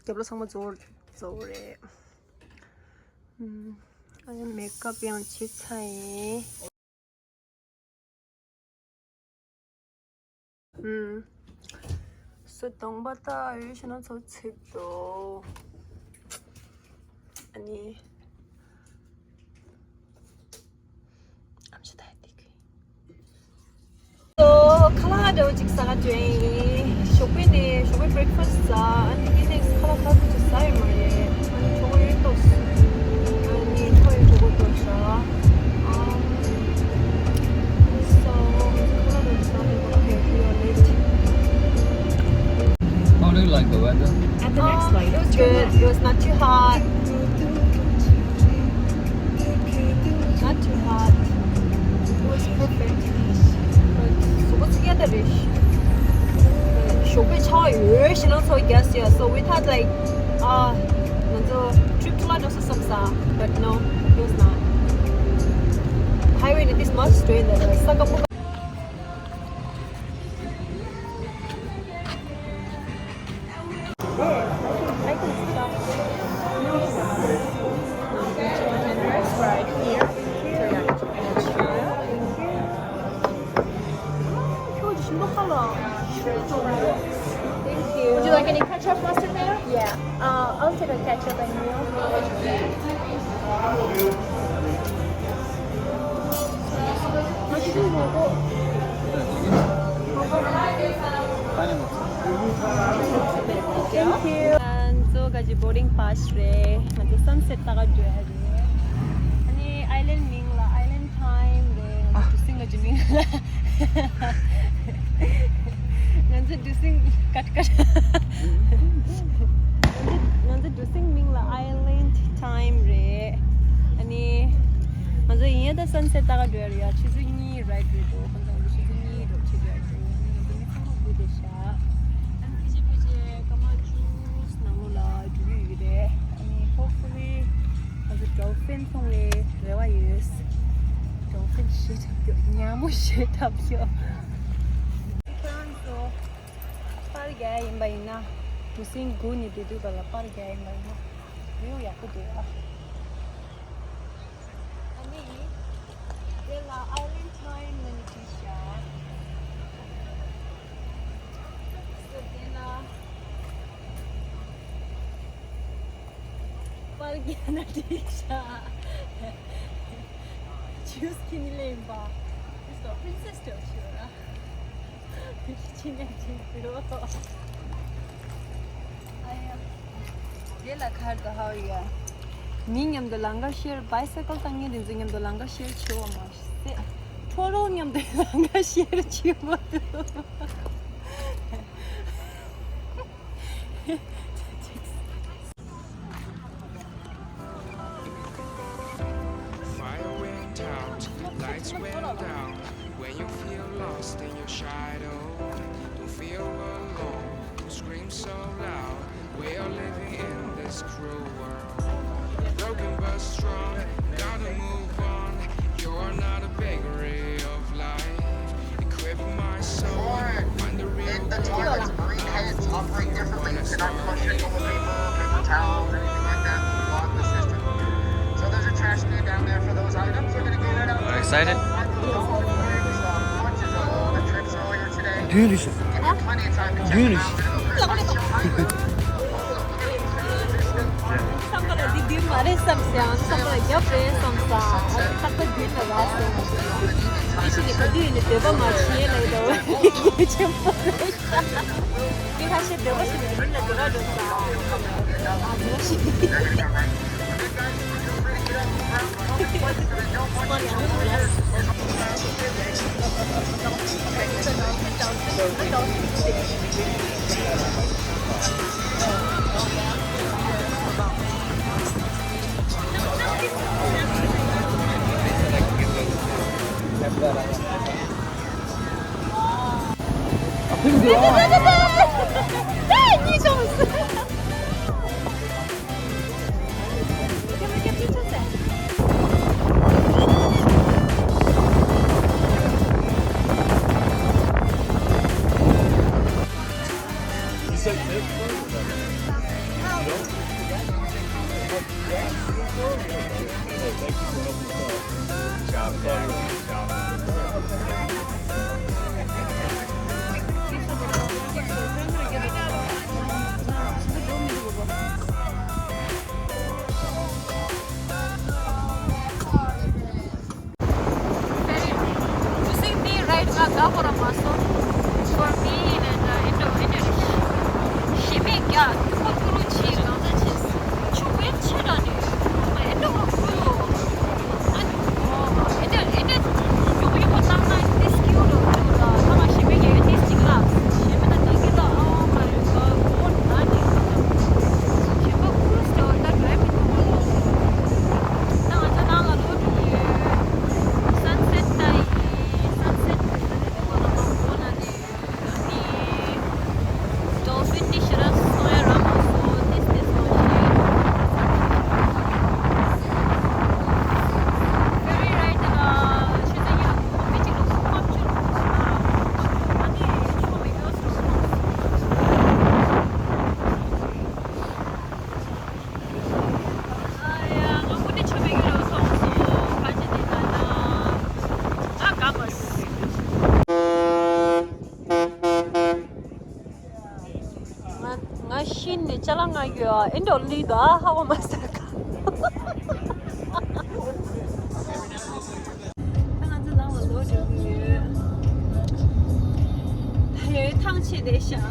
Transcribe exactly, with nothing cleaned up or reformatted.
རྒྱབ་ལོགས་ཚང་མ་རྫོགས་རྫོགས་རེད། ཨ་ཡ་མེག་ཨབ་ཡང་བྱས་ཚར་ཡིན། ཨུམ། སོ་གདོང་པ་ད་འོས་ཤེས་ན་ཚོ་ཚིག་ཏོ། ཨ་ནི། ཨམ་ཆི་ད་ཡ་ཏིག་སོ་ཁ་ལག་འདྲ་བོ་ཅིག་ཟ་ག་འགྲོ་ཡིན། ཞོགས་པའི་ནས་ཞོགས་པའི་breakfast ཟ། ཨ་ནི་དེ་ནས་ཁ་ལག་ཁ་ལག་ཅིག་ཟ་ཡོད་མ་རེད། ཨ་ནི་གྲོད་ཁོག་ཡོད་ཏོ། ཨ་ནི་གྲོད་ཁོག་ཡོད་གྲོད་ཁོག་ཏོ་ཤ། ཨམ། So ཁ་ལག་འདྲ་བོ་ཅིག་ཟ་འགྲོ་ཡིན། Okay, we are late. How do you like the weather? At the next light, it was good. It was not too hot. Not too hot. It was perfect. But གཟུགས་པོ་ཚིག་ཡ་ད་རེད། ཞོགས་པའི་ཆར་པ་ཡོད་ཞེ་ན་ཚོ་རྒྱག་ཡ། So we thought like, ah, ང་ཚོ་trip to Lagos བསམ་ས། But no, it was not. Highway ནས་this much straight ས་ཀ་པོ། Thank you. Would you like any ketchup, mustard, mayo? Yeah, uh, I'll take a ketchup and mayo. Thank you. ང་ཚོ་ག་ཅི་boarding pass རེད། ང་ཚོ་sunset ལྟ་ག་འགྲོ་ཡ་རེད། ཨ་ནི་island མིང་ལ་Island Time རེད། ང་ཚོ་གྲུ་གཟིངས་ག་ཅི་མིང་ལ། ང་ཚོ་གྲུ་གཟིངས་ཀ་ཀ་ང་ཚོ་གྲུ་གཟིངས་མིང་ལ་Island Time རེད། ཨ་ནི་ང་ཚོ་ཡིན་ཡ་ད་sunset ལྟ་ག་འགྲོ་ཡ་རེད་ཡ། ཆུ་ཚོད་གཉིས་ride རེད་འགྲོ། ཁོང་ཚོ་ང་ཚོ་ཆུ་ཚོད་གཉིས་འགྲོ་ཆུ་ཚོད་འགྲོ། ཨ་ནི་ང་ཚོ་མི་ཚང་མ་སྒུག་བསྡད་ཤག་ཨ་ནི་ཕལ་ཆེར་ཕལ་ཆེར་སྐར་མ་བཅུ་ནང་ལོགས་ལ་འགྲོ་གི་ཡོད་རེད། ཨ་ནི་hopefully ང་ཚོ་dolphin མཐོང་བའི་རེ་བ་ཡོད། Dolphin ཞེ་དྲག་ཡོད། ཉ་མོ་ཞེ་དྲག་ཡོད། ཁྱེད་རང་ཚོ་པར་རྒྱག་ཡ་ཡིན་པ་ཡིན་ན་གྲུ་གཟིངས་སྒུག་ནས་བསྡད་དུས་ག་ལ་པར་རྒྱག་ཡ་ཡིན་པ་ཡིན་ན་view ཡག་པོ་འདུག་ཨ། ཨ་ནི། དེ་ལ་Island Time ལབ་ནས་བྲིས་ཤག་སོ་དེ་ལ་པར་རྒྱག་ན་བྲིས་ཤག Juice ཁྱེར་ནས་སླེབས་ཡིན་པ། This is princess touch ཡོད་ར། ཕྱི་ནས་ཕྱིན་ཟེར་རོ། ཨ་ཡ། དེ་ལ་ཁར་དུ་ཧའོ་ཡ། མི་མཉམ་དུ་ལང་ཀ་ཤེར། bicycle བཏང་མཁན་དེ་ཚོ་མཉམ་དུ་ལང་ཀ་ཤེར་བྱེད་པ་མ་ཟད། ཕོ་རོག་མཉམ་དུ་ལང་ཀ་ཤེར་བྱེད་པ་འདུག Fire went out, lights went down. When you feel lost in your shadow, don't feel alone. Don't scream so loud. We are living in this cruel world. Broken but strong, gotta move on. You're not a vagary of life. Equip my soul, find the real the toilets, green heads operate differently. They're not flushing old people, paper towels, anything like that, to block the system. So there's a trash can down there for those items. We're gonna go right out. Are you excited? Punches all the trips earlier today. Give you plenty of time to check them out. བསམ་པ་ལ་འདི་འདུན་མ་རེད་བསམ་ཟེར་ཡང་བསམ་པ་ལ་རྒྱབ་རེད་བསམ་ས། ཨ་ནི་རྟག་པར་འདུན་ལ་རག་སོང་། དེ་བཞིན་ནི་ག་དུས་ཡིན་ནའི་འདོད་པ་མ་བྱེད་ལ་ཡིན་ནོ་ཆེན་པོ་རེད། ངས་ཁ་ཤས་འདོད་པ་བྱེད་ནས་མིན་ལ་འདི་ག་འགྲོ་ས། ཨ་འདི་བ་ཞིག་ཤིན་ནི་ཅ་ལག་ང་ཡོད་ཨེ་འགྲོ་ལི་དོ་ཨ་ཧ་བ་མ་ས་ཀ་ད་ང་ཚོ་ནང་ལ་ལོག་འགྲོ་གི་ཡོད། ད་ཡོད་ཐང་ཆད་བསྡད་ཤག